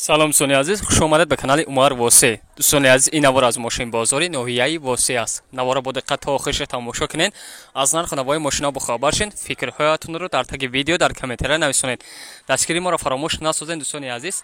Салом дӯстони азиз, хуш омадед ба канали Умар Восе. Дӯстони азиз, ин навор аз мошинбозори ноҳияи Восе аст. Наворро бо диққат то охирша тамошо кунед, аз нарху навои мошинаҳо бохабар шед, фикрҳоятонро дар таги видео дар комментария нависонед. Дастгирии моро фаромӯш насозед, дӯстони азиз.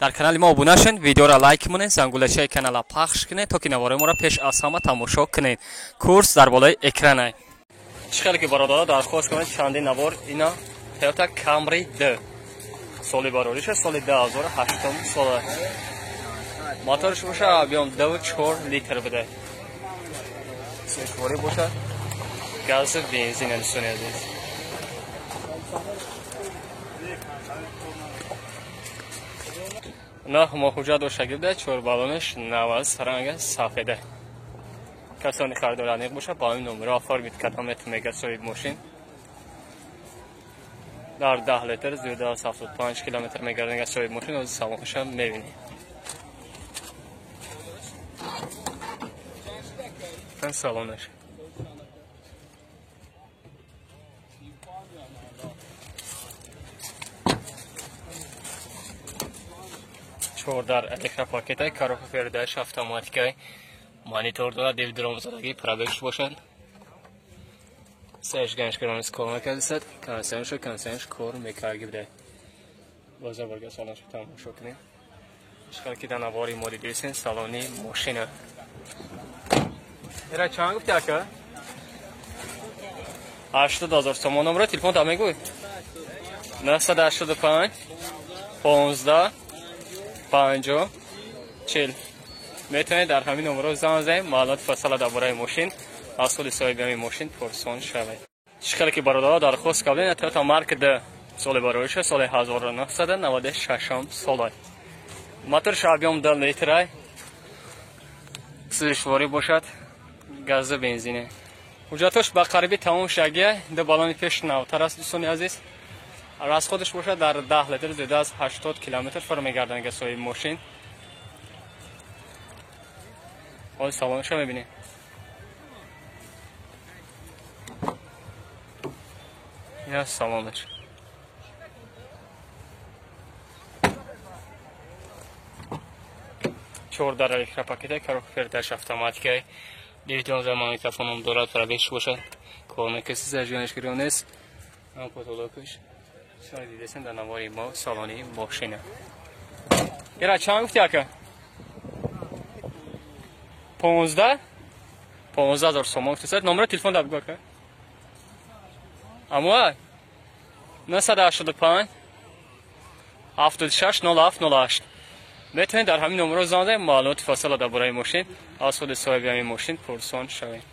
Дар канали мо обуна шед, видеоро лайк монед, зангулачаи канала пахш кунед, то ки навораи моро пеш аз ҳама тамошо кунед. Курс дар болои экрана. Чӣ хеле ки бародаро дархост кунед, чандин навор ина Toyota Camry D. Соли барориша соли 2008 сола. Моторш боша объем 2.4 литр буде. Сӯзишворӣ боша газ бензин дӯстони азиз. Нах мо ҳуҷҷат доштагӣ буда, чор баллонаш нав аст, ранга сафеда. Касони харидор аниқ боша, ба ҳамин номерро оформит карда метавонед соҳиби мошин. Дар 10 литр зиёда аз 75 километр мегардад аз соҳиби мошин, ҳозир салонашам мебинем. Ин салонаш. Чордар электропакетай, коробка передач автоматикай, монитор дорад, дивидром задагӣ, пробегш бошад. Сешганш грамс кор мекардисад, консенш кор мекарги буде. Бозар барга салонаш тамошо кунем. Ишқал ки дар навори мо дидисен салони мошина. Ира чанд гуфти ака? 80,000 сомон. Номро телефон та мегӯй? 985 15 50 40. Метавонед дар ҳамин номро занг занед, маълумоти фасала дар бораи мошин аз худи соҳиби ҳамин мошин пурсон шавед. Чӣ хеле ки бародаро дархост кардем, Toyota Mark D соли бароиша соли 1996 сола. Моторш объем 2 литрай, сӯзишворӣ бошад, газу бензине. Ҳуҷҷатош ба қариби тамом шагия, ду баллони пеш навтар аст дӯстони азиз. Расходаш бошад дар 10 литр зиёда аз 80 километр фар мегарданд соҳиби мошин. Ҳозир салонашо мебинем. Я салонаш. Чордар электропакета, коробка передач автоматикай, дивидон магнитофоном дорад, пробегш бошад, кор мекаси, зажиганаш гирён нест. Ам потолокаш. Шумо дидесен дар навори мо салони мошина. Ира чанд гуфти ака? 15 15,000 сомон гуфтесад. Номери телефон да бигӯ ака. Амуа 985 76 07 08. Метавонед дар ҳамин номерро занг занед, маълумоти фасала дар бораи мошин аз худи соҳиби ҳамин мошин пурсон шавед.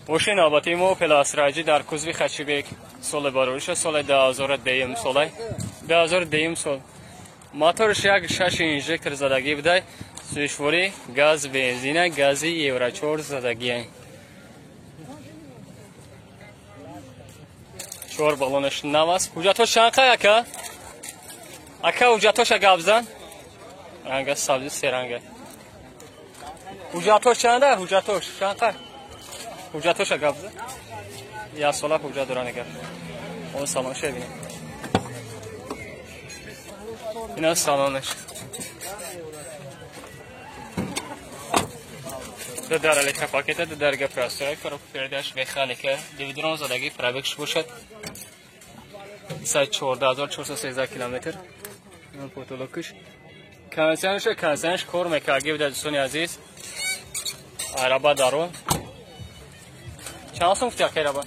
Мошин навбатии мо Opel Astra G дар кузови хэтчбек, соли барориша соли 2010 сола. 2010 сол. Моторш 1.6 инжектор задагӣ буда, сӯзишворӣ газ бензина, гази Евро 4 задагӣ. Чор баллонаш нав аст. Ҳуҷҷатҳош чанд қай ака? Ака ҳуҷҷатҳоша гап зан. Ранга сабзи серанга. Ҳуҷҷатҳош чанда? Ҳуҷҷатҳош чанд қай? Ҳуҷҷатҳоша гап зан. Як сола ҳуҷҷат дора нигар. Он салонша бибинем. Ина салонаш. Ду дар электропакета, ду дарга простора, коробка передач механика, дивидрон задагӣ, пробегш бошад 14413 километр. Ин потолокаш. Кондиционерш кор мекарги буда дӯстони азиз. Араба дарон. Чанд сом гуфти ака араба?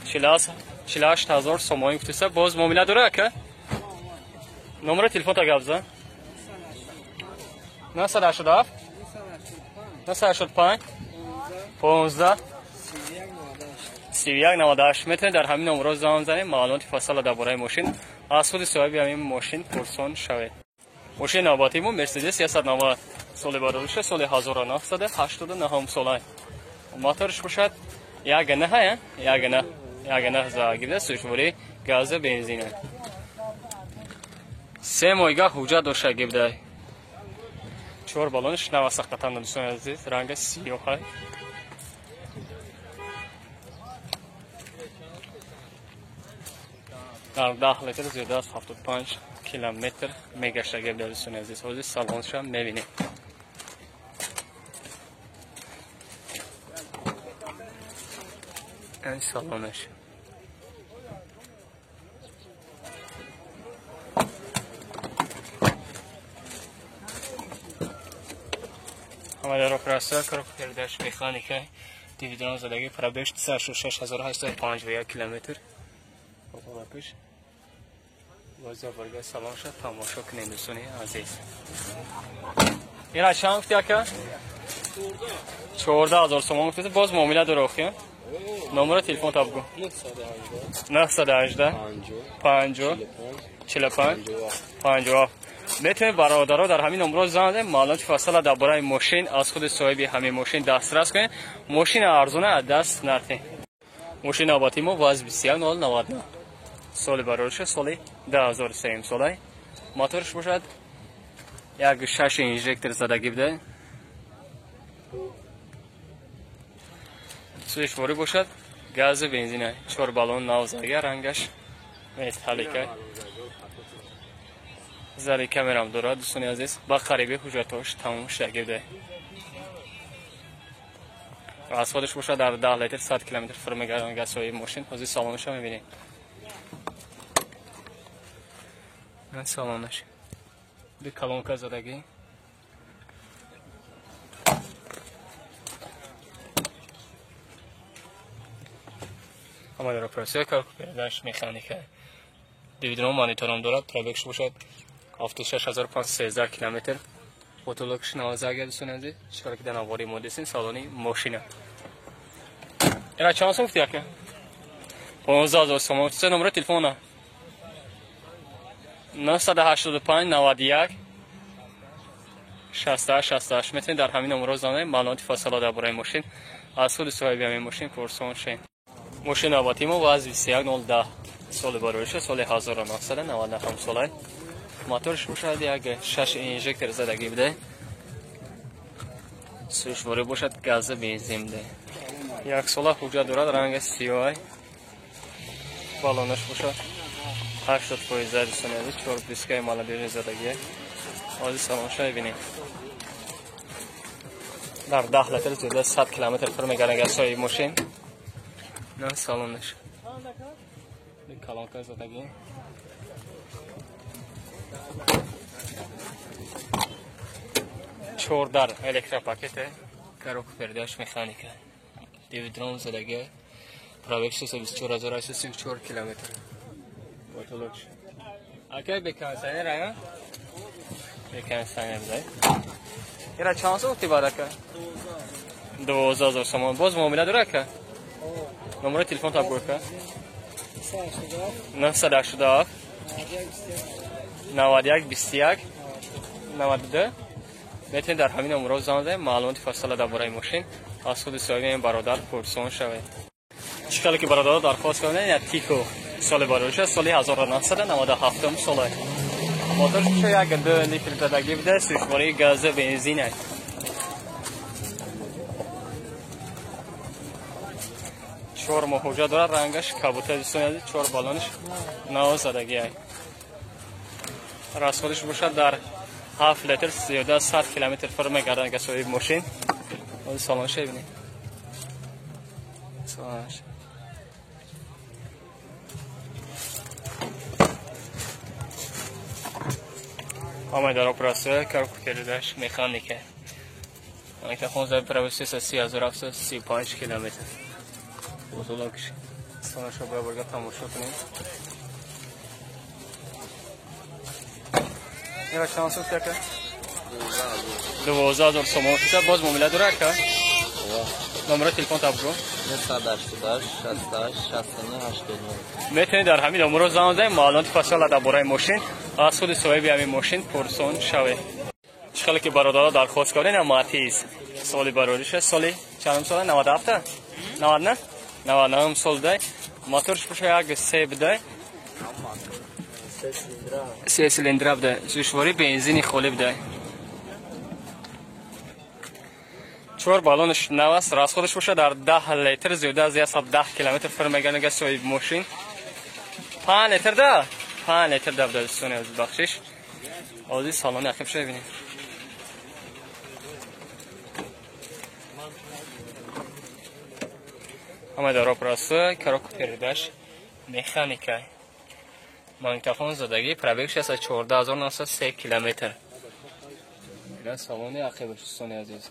48,000 сомонӣ гуфтеса. Боз муомила дора ака? Номери телефонта гап зан. 987 985 15 31 98. Метавонед дар ҳамин номерро занг занед, маълумоти фасала дар бораи мошин аз худи соҳиби ҳамин мошин пурсон шавед. Мошини навбатии мо Mercedes 190 соли барориша соли 1989 сола. Моторш бошад 1.9, 1.9, 1.9 задагӣ буда, сӯзишворӣ газу бензина. Се моҳига ҳуҷҷат доштагӣ буда. Чор баллонаш нав аст ҳақиқатан дӯстони азиз, ранга сиёҳ. Дар 10 литр зиёда аз 75 километр мегаштагӣ дӯстони азиз. Ҳозир салонша мебинем. Ин салонаш. Ҳамадаро краса, коробка передач механика, дивидрон задагӣ, пробег 36851 километр. Фотолапиш. Боз як борга салонша тамошо кунем дӯстони азиз. Ира чанд гуфти ака? 14000 сомон гуфти, боз муомила дора охи. Номера телефон та бигӯ. 918 50 45 57. Метавонед бародаро дар ҳамин номро занг занед, маълумоти фасала дар бораи мошин аз худи соҳиби ҳамин мошин дастрас кунед. Мошин арзона аз даст натиҳед. Мошин навбати мо ВАЗ 21099. Соли барориша соли 2003 солай. Моторш бошад 1.6 инжектор задагӣ буда. Сӯзишворӣ бошад гази бензина, 4 баллон нав задага, рангаш металлика. Зали камерам дорад дӯстони азиз, ба қариби ҳуҷҷатҳош тамом шудагӣ буда. Расходаш бошад дар 10 литр 100 километр фур мегардонад газҳои мошин. Ҳозир салонашро мебинем. Ин салонаш. Ду колонка задагӣ. Ҳамадаро просия коробка передач механика. Дивидрон мониторам дорад, пробегш бошад 76513 километр. Потолокш 90 дӯстони азиз. Чикор ки дар навори мо дидем салони мошина. Ира чанд сом гуфти ака? 15000 сомон. Се номери телефона 985 91 68 68. Метавонед дар ҳамин номерҳо занг занед, маълумоти фасала дар бораи мошин аз худи соҳиби ҳамин мошин пурсон шавед. Мошин навбати мо ВАЗ 21010 соли барориша соли 1997 солай. Моторш бошад 1.6 инжектор задагӣ буда. Сӯзишворӣ бошад гази бензин буда. Як сола ҳуҷҷат дорад, ранги сиёҳ. Баллонаш бошад 80% дӯстони азиз, 4 дискаи молодежи задагӣ. Ҳозир салонша мебинем. Дар 10 литр зиёда 100 километр фур мегардад газҳои мошин. На салонаш. Колонка задагӣ. Чордар электропакете, коробка передач механика. Дивидрон задагӣ. Пробег 624834 километр. Потолок. Акай бе кондиционер ая? Бе кондиционер буда. Ира чанд сом гуфти баъд ака? 12000 сомон. Боз муомила дора ака? Номери телефон та бигӯ ака. 987 91 21 92. Метавонед дар ҳамин номерҳо занг занед, маълумоти фасала дар бораи мошин аз худи соҳиби ин бародар пурсон шавед. Чӣ хеле ки бародаро дархост карданд, як Тико соли барориша соли 1997 солай. Моторш бошад 1.2 литр задагӣ буда, сӯзишвории гази бензин. 4 моҳ ҳуҷҷат дорад, рангаш кабута дӯстони азиз, 4 баллонаш нав задагӣ. Расходаш бошад дар 7 литр зиёда 100 километр фур мегардад газҳои мошин. Ҳозир салонша бибинед. Салонаш. Ҳамаи даро просия, коробка передач механика. Магнитофон за пробег 33735 километр. Потолокш. Салонша бояд борга тамошо кунем. Ира чанд сом ака? 12000 сомон. Боз муомила дора ака? Номери телефон та бигӯ. 988 68 69 89. Метавонед дар ҳамин номерҳо занг занед, маълумоти фасала дар бораи мошин аз худи соҳиби ҳамин мошин пурсон шавед. Чӣ хеле ки бародаро дархост кардем, Матиз соли барориша соли чандум сола? 97 99 99 сол дай. Моторш бошад 1.3 буда. 3 силиндра буда. Сӯзишвории бензини холӣ буда. 4 баллонаш нав аст, расходаш бошад дар 10 литр зиёда аз 110 километр фур мегардад соҳиби мошин. 5 литр да? 5 литр давда дӯстони азиз, бахшиш. Ҳозир салони ақибша бибинем. Ҳама даро просто, коробка передач механика. Магнитофон задагӣ, пробег 614903 километр. Ина салони ақибаш, дӯстони азиз.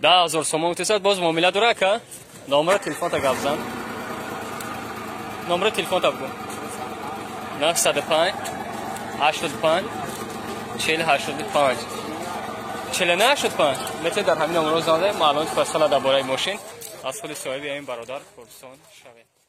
10 000 сомон гуфтесад, боз муомила дора ака? Номера телефонта гап зан. Номера телефонта бигӯ. 905 85 40 85 49 85. Метавонед дар ҳамин номерҳо занг занед, маълумоти фасала дар бораи мошин аз худи соҳиби ин бародар пурсон шавед.